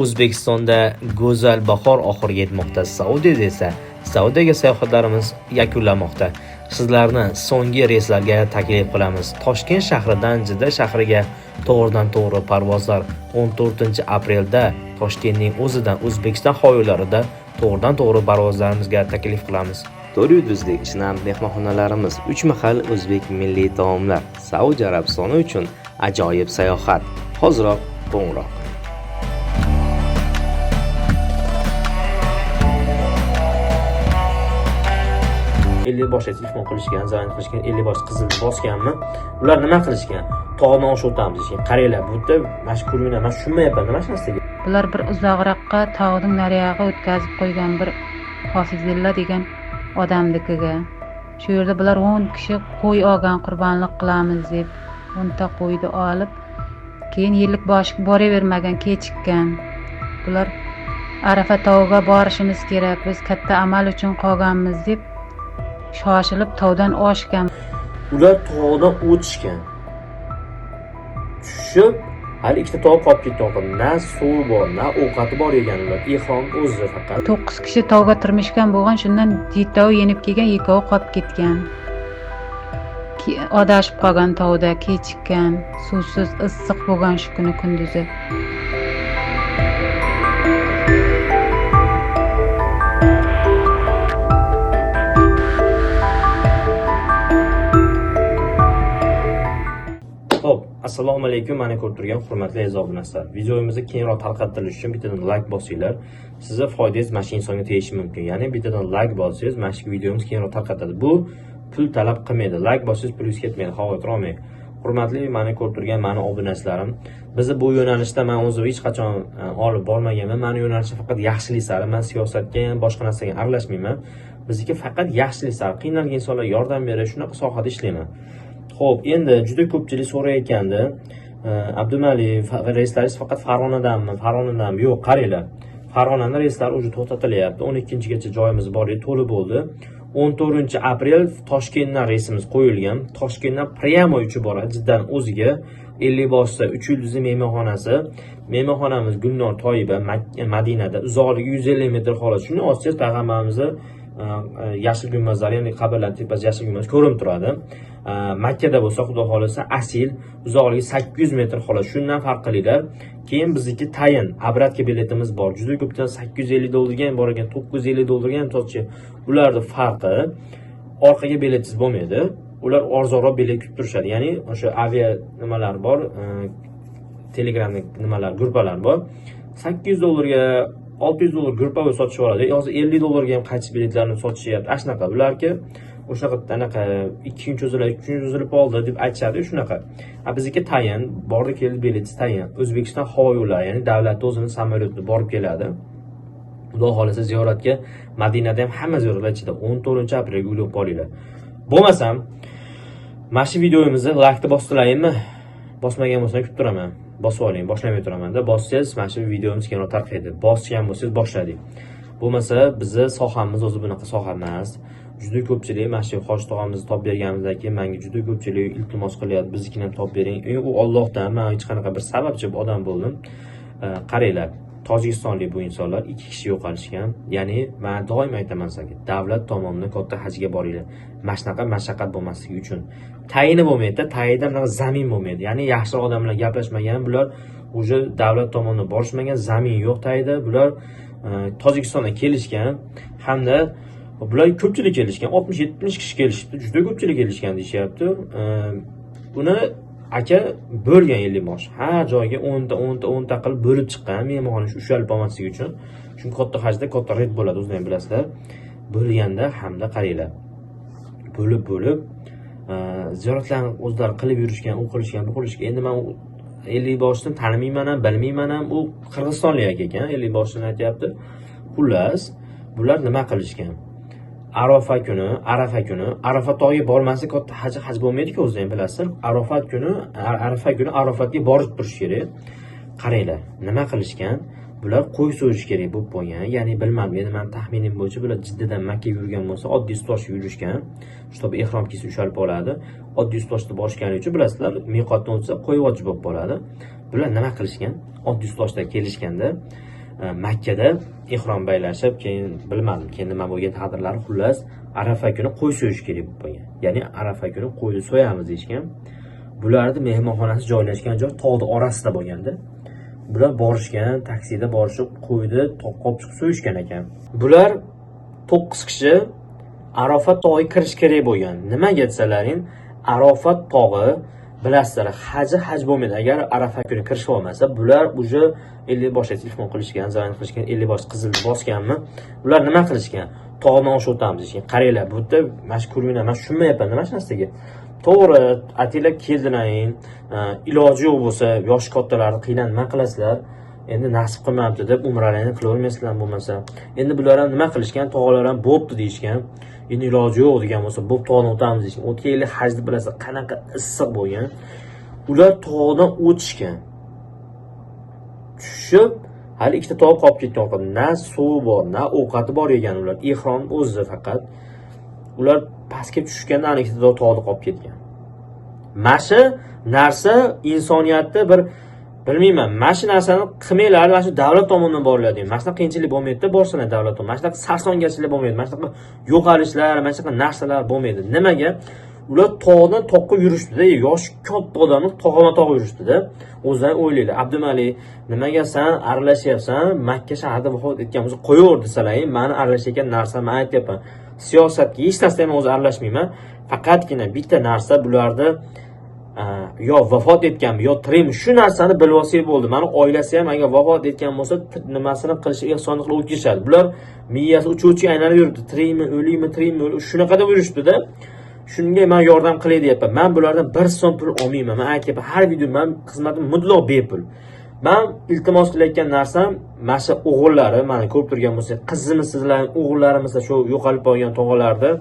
O'zbekistonda go'zal bahor oxiriga yetmoqda. Saudiyada esa Saudiyaga sayohatlarimiz yakunlanmoqda. Sizlarni so'nggi reyslarga taklif qilamiz. Toshkent shahridan Jidda shahriga to'g'ridan to'g'ri parvozlar 14-aprelda Toshkentning o'zidan O'zbekiston havo yo'llarida to'g'ridan to'g'ri parvozlarimizga taklif qilamiz. 4 yulduzli shinam mehmonxonalarimiz, 3 mahal o'zbek milliy taomlar, Saudiya Arabistoni uchun ajoyib sayohat. Hoziroq qo'ng'iroq. Ellikboshga telefon qilishgan, звонить qilishgan, ellikbosh qizilni bosganmi? Ular nima qilishgan? Tog'dan oshib o'tamiz deyishgan. Qaranglar, bu yerda mana shu ko'ringlar, man tushunmayapman nima shu narsaga. Bular bir uzoqroqqa tog'ning nariyog'iga o'tkazib qo'ygan bir Hofizilla degan odamnikiga. Shu yerda bular 10 kishi qo'y olgan, qurbonlik qilamiz deb 10 ta qo'yni olib, keyin yillik boshiga boravermagan, kechikkan. Bular Arafa tog'iga borishimiz kerak, biz katta amal uchun qolganmiz deb shoshilib tovdan oshgan. Ular tog'dan o'tishgan. Tushib, hali ikkita tog' qolib ketgan. Na suvi bor, na ovqati bor ekan ular. Ihrom o'zi faqat. 9 kishi tog'ga tirmishgan bo'lgan, shundan 7 yenib kelgan, 2 qolib ketgan. Adashib qolgan tog'da, kechikkan, suvsiz, issiq bo'lgan shu kuni kunduzi. Xo'p, assalomu alaykum meni ko'rib turgan hurmatli aziz obunachilar. Videomizni kengroq tarqatilishi uchun bittadan like bosinglar. Sizni foydangiz mana shu insonga tegishi mumkin. Ya'ni bittadan like bossangiz, mana shu videomiz kengroq tarqatadi. Bu pul talab qilmaydi. Like bossangiz pulingiz ketmaydi, xavotir olmang. Hurmatli meni ko'rib turgan meni obunachilarim, bizni bu yo'nalishda men o'zim hech qachon olib bormaganman. Meni yo'nalishim faqat yaxshilik sari. Men siyosatga ham, boshqa narsaga ham aralashmayman. Bizniki faqat yaxshilik sari, qiynalgan insonlarga yordam berish, shunaqa sohada ishlayman. Xo'p, endi juda ko'pchilik so'rayotgandi. Abdumalik, reyslaringiz faqat Farg'onadanmi? Farg'onadanmi? Yo'q, qaranglar. Farg'onani reyslari уже to'xtatilyapti. 12-gacha joyimiz bor edi, to'lib bo'ldi. 14-aprel Toshkentdan reysimiz qo'yilgan. Toshkentdan прямо uchib boradi Jiddan o'ziga. Ellikboshda 3 yulduzli mehmonxonasi. Mehmonxonamiz Gulnor Toyiba, Madinada. Uzoqligi 150 metr xolos. Shuni olsangiz payg'ambarimizni yashil gumbazlar, ya'ni qabrlar tepasi yashil gumbaz ko'rinib turadi. Makkada bo'lsa, xudo xolasa, Asil uzoqligi 800 metr xolos. Shundan farq qilinglar. Keyin bizniki tayin обратка biletimiz bor. Juda ko'pdan 850 dollarga ham bor ekan, 950 dollarga ham sotishgan. Ularning farqi orqaga biletsiz bo'lmaydi. Ular arzonroq bilet kutib turishadi. Ya'ni o'sha avia nimalar bor, Telegramda nimalar, gruppalar bor. 800 dollarga 600 dollar gruppaviy sotishib oladi. Hozir 50 dollarga ham qaytish biletlarini sotishyapti. Ana shunaqa ularki o'shaqa anaqa 2 kun cho'ziladi, 3 kun cho'zilib qoldi deb aytishadi, shunaqa. A bizniki tayin, bordi keldi biletsiz tayin. O'zbekiston havo yo'llari, ya'ni davlat o'zini samolyotida borib keladi. Xudo xolasa ziyoratga Madinada ham hamma ziyoratlar ichida 14-aprelga uylab qolinglar. Bo'lmasam mana shu videomizni like-ni bostiraymi? Bosmagan bo'lsam kutib turaman. Bosib oling, boshlamay turaman-da. Bossangiz mana shu videomiz kengroq tarqaydi. Bosgan bo'lsangiz boshladik. Bo'lmasa bizni sohamiz o'zi bunaqa soha emas. Juda ko'pchilik mana shu hoji tog'amizni topib berganimizdan keyin menga juda ko'pchilik iltimos qilyapti, biznikini ham topib bering. U Allohdan, men hech qanaqa bir sababchi odam bo'ldim. Qaranglar, tojikistonlik bu insonlar 2 kishi yo'qolishgan. Ya'ni men doim aytaman sizlarga, davlat tomonidan katta hajga boringlar. Mana shunaqa mashaqqat bo'lmasligi uchun. Tayini bo'lmaydi, tayida bunaqa zamin bo'lmaydi. Ya'ni yaxshi odam bilan gaplashmagan, bular уже davlat tomonidan borishmagan, zamin yo'q tayida. Bular Tojikistondan kelishgan hamda bular ko'pchilik kelishgan, 60-70 kishi kelishibdi, juda ko'pchilik kelishgan deyishyapti. Buni aka bo'lgan ellikbosh. Har joyga 10 ta, 10 ta, 10 ta qilib bo'lib chiqqan mehmonxona shu ushalib olmasligi uchun. Chunki katta hajda katta red bo'ladi, o'zinglar ham bilasizlar. Bo'lganda hamda qaranglar. Bo'lib-bo'lib, ziyoratlarni o'zlari qilib yurishgan, u qilishgan, bu qilishgan. Endi men u ellikboshni tanimayman ham, bilmayman ham, u qirg'izistonlik aka ekan, ellikboshni aytyapti. Xullas, bular nima qilishgan? Arafa kuni, Arafa kuni, Arafa tog'iga bormasa katta haj haj bo'lmaydi-ku, o'zingiz ham bilasizlar. Arafat kuni, Arafa kuni Arafatga borib turish kerak. Qaranglar, nima qilishgan? Bular qo'y so'yish kerak bo'lib qolgan. Ya'ni bilmadim, endi meni taxminim bo'yicha bular Jiddadan Makkaga yurgan bo'lsa, oddiy sutoshga yurishgan. Shtob ehrom kiysa ushalib qoladi. Oddiy sutoshda borishgani uchun bilasizlar, miqotdan o'tsa qo'y vojib bo'lib qoladi. Bular nima qilishgan? Oddiy sutoshda kelishganda Makkada ehrom baylashib, keyin bilmadim, keyin nima bo'lgan taqdirlari, xullas Arafa kuni qo'y so'yish kerak bo'lib qolgan. Ya'ni Arafa kuni qo'yni so'yamiz deyishgan. Bularni mehmonxonasi joylashgan joy tog'ning orasida bo'lganda, bular borishgan, taksida borishib qo'yni toqqa olib chiqib so'yishgan ekan. Bular 9 kishi Arafat tog'iga kirish kerak bo'lgan. Nimaga desalaring, Arafat tog'i bilasizlar, haji haj bo'lmaydi. Agar Arafa kuni kirishib olmasa, bular уже 50 boshga telefon qilishgan, звон qilishgan, 50 bosh qizilni bosganmi? Bular nima qilishgan? Tog'dan oshib o'tamiz deyishgan. Qaranglar, bu yerda mana shu ko'rmanglar, men tushunmayapman nima shu narsaga. To'g'ri, ataylab keldilaring, iloji yo'q bo'lsa, yosh kattalarni qiynab nima qilasizlar? Endi nasib qilmabdi deb umralarni qilavermaysizlar bo'lmasa. Endi bular ham nima qilishgan? Tog'lar ham bo'pti deyishgan. Endi iloji yo'q degan bo'lsa, bo'p tog'dan o'tamiz deyishgan. O'tgan yili hajni bilasizlar, qanaqa issiq bo'lgan. Ular tog'dan o'tishgan. Tushib, hali ikkita tog' qolib ketgan ovqat. Na suvi bor, na ovqati bor yegan ular. Ehrom o'zida faqat. Ular pastga tushganda ana ikkita tog'da qolib ketgan. Mana shu narsa insoniyatda bir bilmayman, mana shu narsani qilmanglar, mana shu davlat tomonidan boriladi. Mana shunaqa qiyinchilik bo'lmaydi-da, borsalar davlat tomonidan. Mana shunaqa sarsongarchilik bo'lmaydi, mana shunaqa yo'qolishlar, mana shunaqa narsalar bo'lmaydi. Nimaga? Ular tog'dan toqqa yurishdida, yoshi katta odamlar tog'ma-tog' yurishdida. O'zlari o'ylanglar, Abdumalik, nimaga san aralashyapsan? Makka shahrida vafot etgan bo'lsa, qo'yaver desalaring, mani aralashayotgan narsa men aytyapman. Siyosatga hech narsaga men o'zi aralashmayman. Faqatgina bitta narsa bularda yo vafot etganmi yo tirikmi, shu narsani bilib olsak bo'ldi. Mani oilasi ham agar vafot etgan bo'lsa, nimasini qilishi, ehsonni qilib o'tkazishadi. Bular miyasi uchuvchi aylanib yuribdi, tirikmi, o'likmi, tirikmi, o'lik, shunaqa deb yurishibdi-da. Shunga men yordam qilay deyapman. Men bulardan bir so'm pul olmayman. Men aytyapman, har video men xizmatim mutlaq bepul. Men iltimos qilayotgan narsam, mana shu o'g'illari, mani ko'rib turgan bo'lsa, qizimi sizlarning o'g'illarimiz shu yo'qolib qolgan tog'alarni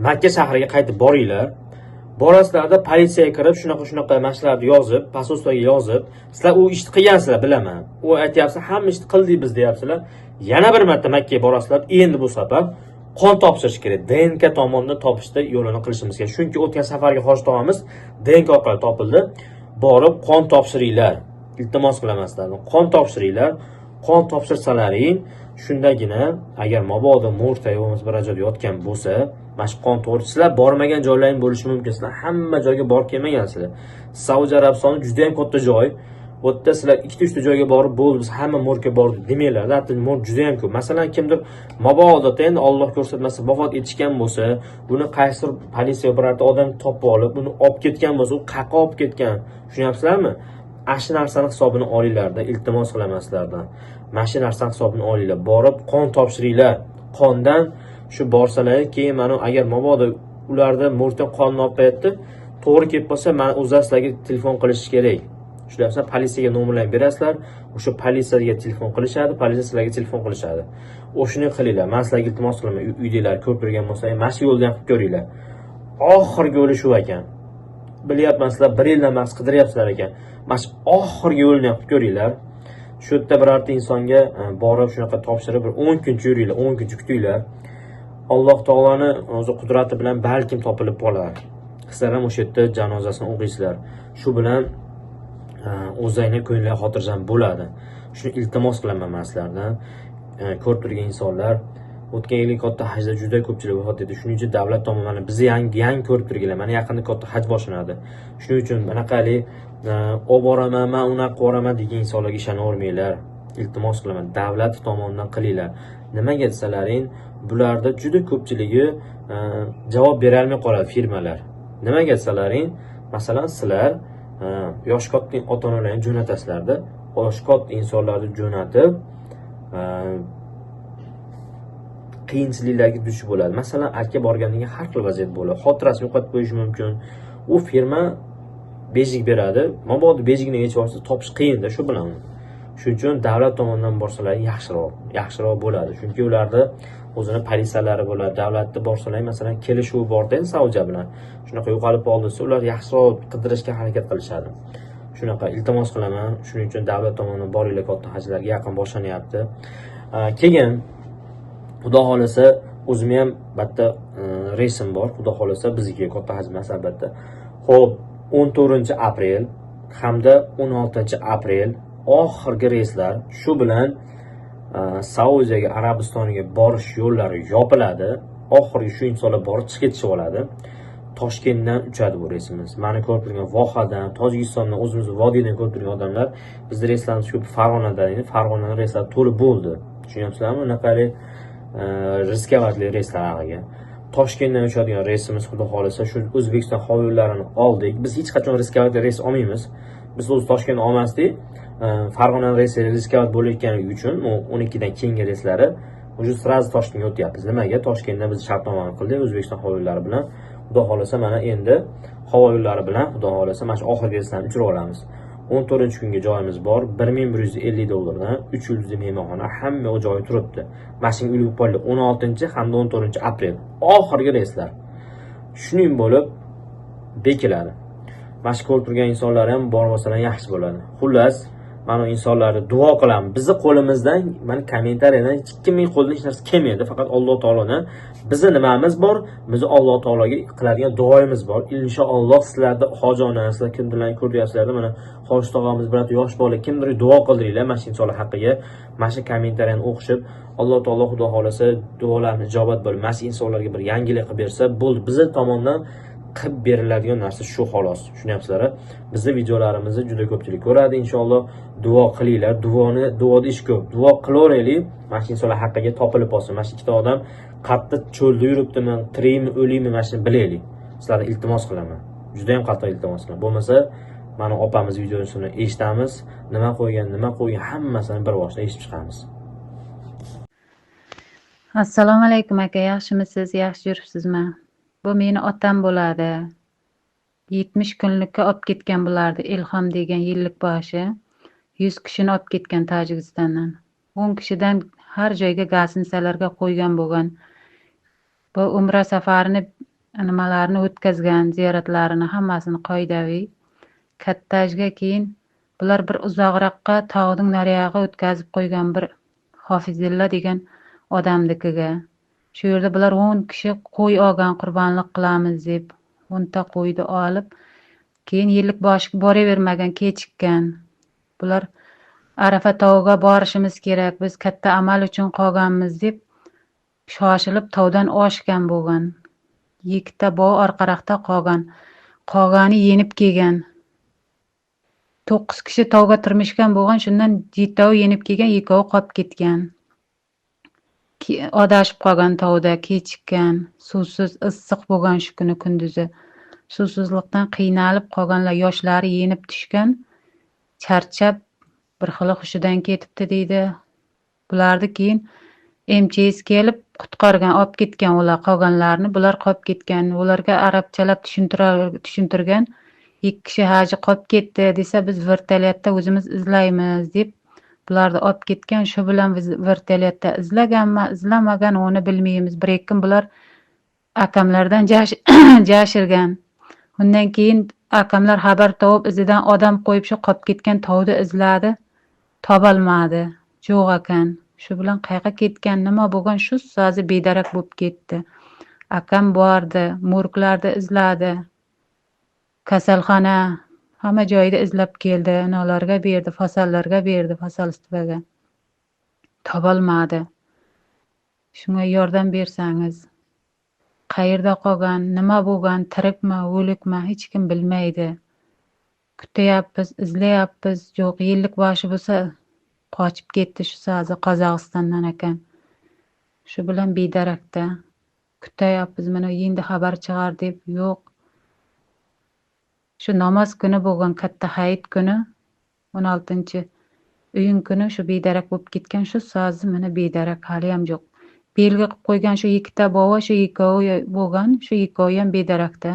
Makka shahriga qaytib boringlar. Borasizlarda politsiyaga kirib, shunaqa shunaqa mana shularni yozib, посольство ga yozib, sizlar u ishni qilgansizlar, bilaman. U aytyapsiz, hamma ishni qildik biz deyapsizlar. Yana bir marta Makkaga borasizlar, endi bu safar qon topshirish kerak. DNK tomonidan topishda yo'lini qilishimiz kerak. Chunki o'tgan safargi hoji tog'amiz DNK orqali topildi. Borib qon topshiringlar. Iltimos qilaman sizlardan. Qon topshiringlar. Qon topshirsalaring, shundagina agar mabodo morgda yo bo'lmasa bir joyda yotgan bo'lsa, mana shu qon to'g'ri sizlar bormagan joylaring bo'lishi mumkin. Sizlar hamma joyga borib kelmagansizlar. Saudiya Arabistoni juda ham katta joy. Bu yerda sizlar ikkita uchta joyga borib bo'ldi, biz hamma morgga bordik demanglar. Hatto morg juda ham ko'p. Masalan, kimdir mabodo endi Alloh ko'rsatmasa vafot etishgan bo'lsa, buni qaysidir politsiya birorta odam topib olib, uni olib ketgan bo'lsa, u qayerqa olib ketgan? Tushunyapsizlarmi? Ana shu narsani hisobini olinglarda, iltimos qilaman sizlardan. Mana shu narsani hisobini olinglar. Borib qon topshiringlar. Qondan shu borsalar, keyin mana agar mabodo ularda morgdan qonni olib qo'yapti, to'g'ri kelib qolsa, mana o'zlari sizlarga telefon qilishi kerak. Tushunyapsizlar? Politsiyaga nomerlarni berasizlar, o'sha politsiyaga telefon qilishadi, politsiya sizlarga telefon qilishadi. O'shani qilinglar. Men sizlarga iltimos qilaman, uydagilar ko'rib turgan bo'lsa, mana shu yo'ldan qilib ko'ringlar. Oxirgi yo'li shu ekan. Bilyapman, sizlar bir yildan beri qidiryapsizlar ekan. Mana shu oxirgi yo'lni ham qilib ko'ringlar. Shu yerda birorta insonga borib shunaqa topshirib bir 10 kuncha yuringlar, 10 kuncha kutinglar. Alloh taoloni o'zi qudrati bilan balkim topilib qolar. Sizlar ham o'sha yerda janozasini o'qiysizlar. Shu bilan o'zlaringni ko'ngillari xotirjam bo'ladi. Shuni iltimos qilaman man sizlardan. Ko'rib turgan insonlar, o'tgan yilgi katta hajda juda ko'pchilik vafot etdi. Shuning uchun davlat tomonidan mana bizni yangi yangi ko'rib turganlar, mana yaqinda katta haj boshlanadi. Shuning uchun bunaqalik olib boraman, man unaqa qilib boraman degan insonlarga ishonavermanglar. Iltimos qilaman, davlat tomonidan qilinglar. Nimaga desalaring, bularda juda ko'pchiligi javob berolmay qoladi firmalar. Nimaga desalaring, masalan, sizlar yoshi katta ota-onalarni jo'natasizlarda, yoshi katta insonlarni jo'natib, qiyinchiliklarga duch bo'ladi. Masalan, aka borgandan keyin har xil vaziyat bo'ladi. Xotirasini yo'qotib qo'yishi mumkin. U firma bejik beradi. Mabodo bejigini yechib olsa, topish qiyinda shu bilan. Shuning uchun davlat tomonidan borsalar yaxshiroq, yaxshiroq bo'ladi. Chunki ularda o'zini politsiyalari bo'ladi. Davlatda borsalar, masalan, kelishuv borda endi Saudiya bilan. Shunaqa yo'qolib qoldi desa, ular yaxshiroq qidirishga harakat qilishadi. Shunaqa iltimos qilaman. Shuning uchun davlat tomonidan boringlar katta hajlarga, yaqin boshlanyapti. Keyin Xudo xolasa o'zimni ham bitta reysim bor. Xudo xolasa bizga katta haj emas albatta. Xo'p, 14 aprel hamda 16 aprel oxirgi reyslar. Shu bilan Saudiyaga, Arabistoniga borish yo'llari yopiladi. Oxirgi shu insonlar borib chiqib ketishib oladi. Toshkentdan uchadi bu reysimiz. Mani ko'rib turgan Vohadan, Tojikistondan, o'zimiz vodiydan ko'rib turgan odamlar, bizni reyslarimiz ko'p Farg'onadan edi. Farg'onadan reyslar to'lib bo'ldi. Tushunyapsizlarmi? Unaqali riskavatli reyslar ag'iga. Toshkentdan uchadigan reysimiz, Xudo xolasa, shu O'zbekiston havo yo'llarini oldik. Biz hech qachon riskavatli reys olmaymiz. Biz o'zi Toshkentdan olmasdik. Farg'ona reysi riskavat bo'layotganligi uchun 12 dan keyingi reyslari уже сразу Toshkentga o'tyapmiz. Nimaga? Toshkentda biz shartnomani qildik O'zbekiston havo yo'llari bilan. Xudo xolasa mana endi havo yo'llari bilan, Xudo xolasa, mana shu oxirgi reyslarni uchirib olamiz. 14 kunga joyimiz bor. 1150 dollardan 3 yulduzli mehmonxona, hamma joyi turibdi. Mana shunga ulgurib qoldik. 16 hamda 14 aprel oxirgi reyslar. Shuning bo'lib bekiladi. Mana shu ko'rib turgan insonlar ham borib olsalar yaxshi bo'ladi. Xullas, mana insonlarni duo qilamiz. Bizni qo'limizdan, mana kommentariyadan hech kimning qo'lidan hech narsa kelmaydi. Faqat Alloh taolodan bizni nimamiz bor? Bizni Alloh taologa qiladigan duoyimiz bor. Inshaalloh sizlarda hojona, sizlar kimdirlarni ko'ryapsizlar, mana Hoji tog'amiz, biroq yosh bola, kimdir duo qildiringlar mana shu insonlar haqqiga. Mana shu kommentariyani o'qishib, Alloh taolo, Xudo xolasa, duolarni ijobat bo'lib, mana shu insonlarga bir yangilik qilib bersa, bo'ldi. Bizni tomondan qilib beriladigan narsa shu, xolos. Tushunyapsizlar? Bizni videolarimizni juda ko'pchilik ko'radi inshaalloh. Duo qilinglar. Duoni, duoda ish ko'p. Duo qilaveraylik. Mana shu insonlar haqqiga topilib qolsin. Mana shu ikkita odam qayerda cho'lda yuribdimi, tirikmi, o'likmi, mana shuni bilaylik. Sizlardan iltimos qilaman. Juda ham qattiq iltimos qilaman. Bo'lmasa mana opamiz videosini eshitamiz, nima qo'ygan, nima qo'ygan, hammasini bir boshdan eshitib chiqamiz. Assalomu alaykum aka, yaxshimisiz, yaxshi yuribsizmi? Bu meni otam bo'ladi. 70 kunlikka olib ketgan bularni Ilhom degan yillik boshi. 100 kishini olib ketgan Tojikistondan. 10 kishidan har joyga, гостиница larga qo'ygan bo'lgan. Bu umra safarini, nimalarni o'tkazgan, ziyoratlarini hammasini qoidaviy. Katta hajga keyin bular bir uzoqroqqa, tog'ning nariyog'iga o'tkazib qo'ygan bir Hofizilla degan odamnikiga. Shu yerda bular 10 kishi qo'y olgan, qurbonlik qilamiz deb 10 ta qo'yni olib, keyin yillik boshiga boravermagan, kechikkan. Bular Arafa tog'iga borishimiz kerak, biz katta amal uchun qolganmiz deb shoshilib tovdan oshgan bo'lgan. Ikkita bog' orqaroqda qolgan. Qolgani yenib kelgan. 9 kishi tovga tirmashgan bo'lgan, shundan yettovi yenib kelgan, ikkovi qolib ketgan. Adashib qolgan tovda, kechikkan, suvsiz, issiq bo'lgan shu kuni kunduzi. Suvsizlikdan qiynalib qolganlar, yoshlari yenib tushgan, charchab bir xili hushidan ketibdi deydi. Bularni keyin МЧС kelib qutqargan, olib ketgan ular qolganlarini, bular qolib ketgan. Ularga arabchalab tushuntirgan. Ikki kishi haji qolib ketdi desa, biz vertolyotda o'zimiz izlaymiz deb bularni olib ketgan. Shu bilan vertolyotda izlaganmi, izlamagan, uni bilmaymiz. Bir ikki kun bular akamlardan jashirgan. Undan keyin akamlar xabar topib, izidan odam qo'yib, shu qolib ketgan tovni izladi, topolmadi. Yo'q ekan. Shu bilan qayoqqa ketgan, nima bo'lgan, shu sozi bedarak bo'lib ketdi. Akam bordi, morglarda izladi. Kasalxona, hamma joyda izlab keldi. Unalarga berdi, fasollarga berdi, посольство ga. Topolmadi. Shunga yordam bersangiz. Qayerda qolgan, nima bo'lgan, tirikmi, o'likmi, hech kim bilmaydi. Kutyapmiz, izlayapmiz, yo'q. Yillik boshi bo'lsa qochib ketdi shu sozi, Qozog'istondan ekan. Shu bilan bedarakda. Kutyapmiz, mana endi xabar chiqar deb, yo'q. Shu namoz kuni bo'lgan, katta hayit kuni, 16 iyun kuni shu bedarak bo'lib ketgan. Shu sozi mana bedarak, haliyam yo'q. Belgi qilib qo'ygan shu ikkita bobo, shu ikkovi bo'lgan, shu ikkovi ham bedarakda.